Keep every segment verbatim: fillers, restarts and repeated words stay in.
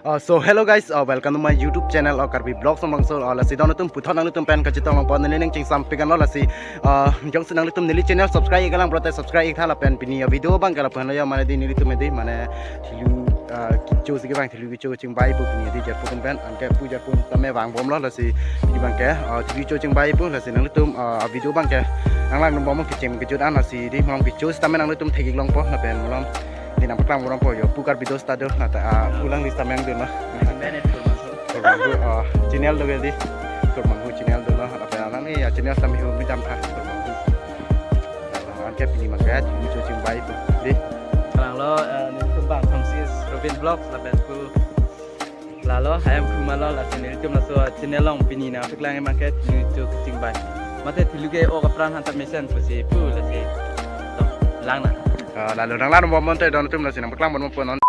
Uh, so hello guys, uh, welcome to my YouTube channel, uh, Karbi Vlogs Amangso. Uh, lasi don atum puthot nanglitum pen kachetong longpo, neli nangchingsam pikan lo lasi. Uh, jongsi nanglitum neli channel subscribe ik lang pulote subscribe ik tha lapen pini a video abang ke lapu-an lo ya, mane di nelitum di mane thilu, uh, kecho si kevang, thilu kecho chingbai pu pini di Jarpo atum pen, anke pu Jarpo atum tame vangbom lo lasi pini abang ke, uh, thilu kecho chingbai pu lasi nanglitum, uh, video abang ke nanglang bom kecheng kejut an lasi di malom kecho sitame nanglitum thek ik longpo lapen malom di nangpaklang bom po yo, pu Karbi dos ta do, nata, ah, pulang lista meng do na. Kurmanghu, ah, channel do di. Kurmanghu channel do na. Apa yang nang ni ya channel sami hu midam tha. Kurmanghu. Anke pini abang ke thilu kecho chingbai pu. Di. Kalang lo, eh, nelitum bang Thompson Robin Vlogs lapen pu. Lalo, hayam khuma lo, lasi nelitum laso channel along pini nangpaklang abang ke thilu kecho kechingbai. Mate thilu ke-ok apran han ta mesen pusi pu lasi. To, lang na. Ah, lalo nanglang bom te don atum lasi nangpaklang bom po non.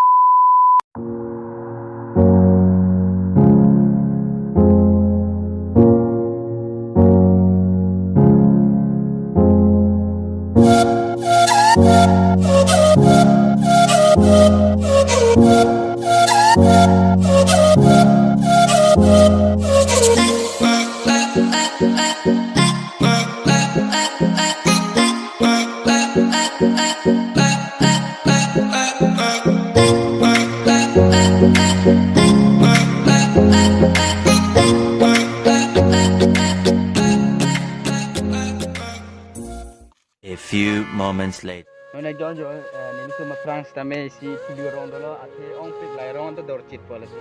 A few moments later. Non ek jon jo, eh, nelitum aphrang sitame isi thilu arong dolo, athe ongpik, lahai arong anta dorchit po lasi.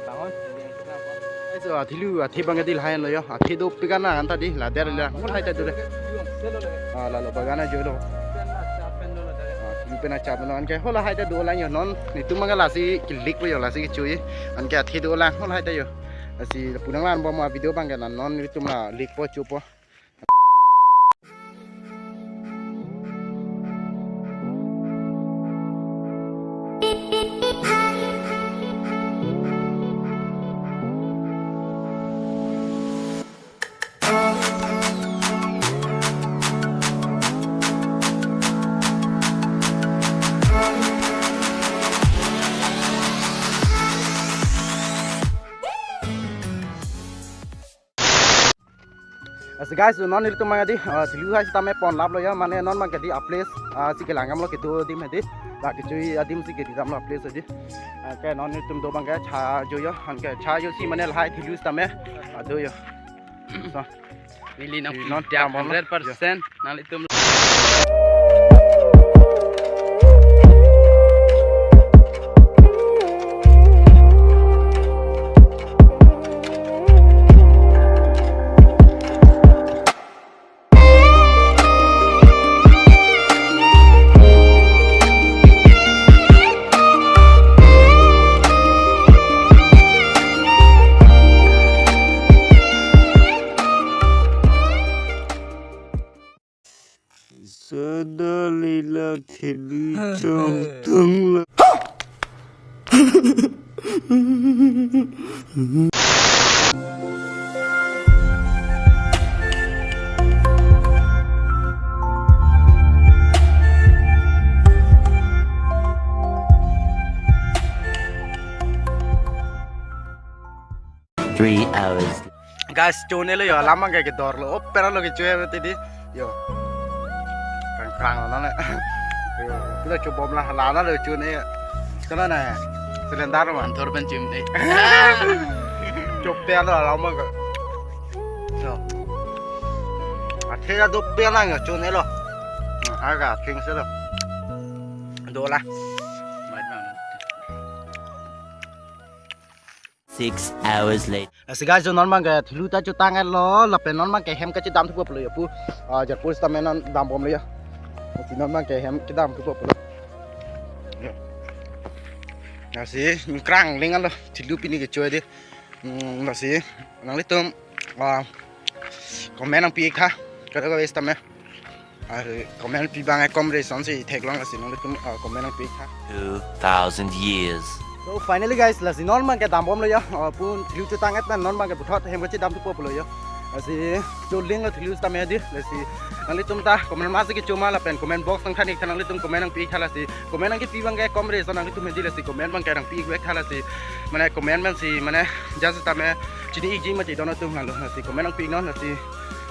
Bangon, neli ang kenapa? Guys, ah, thilu, athe abang ke di lahai lo yo, athe dopik an anta di, la der la, mo lahai ta do le. Thilu ang selo le. Ah, lalo bagan ajo lo. Pen la chap pen lo la der. Ah, thilu pen achap lo, anke ho lahai ta do lang yo, non, nelitum abang ke lasi ke-like po yo, lasi kecho ye, anke athe do lang, ho lahai ta yo. Lasi pu nanglang bom a video abang ke non, nelitum la like po, cho po. Lasi guys, non nelitum abang ke di, ah, thilu hai sitame pon lap lo ya, mane non abang ke di a place, ah, si kelang damlo kedo adim he di, la kecho adim si kedi damlo a place di. Anke non nelitum do abang ke cha jo ya, anke cha jo si mane lahai thilu sitame, ah, do ya. So. Neli nang Di non pidap tambang lo. Hundred percent. Nanglitum. Sada lila theli chong tung la. Three hours. Guys, chone lo yo, alam abang ke kedor lo, open lo kecho ya berarti di. Yo. Kangkang lo na. Yo, kita coba lah, lana lo chone. Kena na. Selendar man. Anthor pen chim dei. Chope lo alam abang ke. Yo. Athe la dope lang yo, chone lo. Harga king se lo. Do la. Baik bang. Six hours later. Lasi guys, jo non abang ke thilu ta chotang lo, lapen non abang ke hem kachedam thupo pulo yo pu. Ah, Jarpo sitame non dambom lo yo. Lasi non abang ke hem kedam thupo pulo. Yo. Lasi krang ling lo, thilu pini kecho di. Hmm, lasi nanglitum, ah, comment nangpi ik tha. Kada ka wes tame. Ah, comment pi abang ke kom reson si theklong lasi nanglitum, ah, comment nangpi ik tha. Two thousand years. So finally guys, lasi non abang ke dambom lo yo. Ah, pu thilu chotang et na non abang ke puthot hem kachedam thupo pulo yo. Lasi choling lo thilu sitame di. Lasi nanglitum ta comment masi kecho ma lapen comment box nangthan ik tha, nanglitum comment nangpi ik tha lasi. Comment nangkepi abang ke kom reson nanglitum di lasi comment abang ke nangpi ik vek tha lasi. mane comment pensi mane just tame chini-ikji mati don atum lalo, lasi comment nangpi non, lasi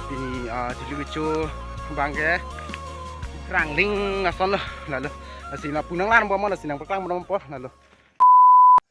pini ah Dili Kecho abangke Krangling ason lo lalo, lasi lapu nanglangbom, lasi nangpaklangbompo lalo.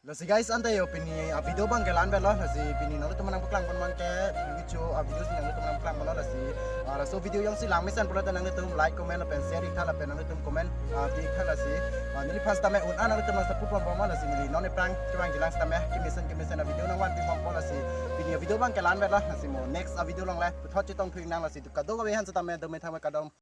Lasi guys, ante yo pini a video abangke la-an avelo, lasi pini nanglitum nangpaklangpon abangke Dili Kecho a video si nanglitum nangpaklangponlo, lasi ah laso video jongsi lang mesen pulote nanglitum like, comment lapen share iktha lapen nanglitum comment ah pi iktha, lasi ah neli aphan sitame un-an nanglitum nang support ponbom, lasi neli non aphrang kevang kelang sitame kemesen kemesen a video nangvanpibompo, lasi pini a video abangke la-an avelo, lasi mo next a video along le puthot chetongthu iknang, lasi kadokave aphan sitame dome thangme kardom.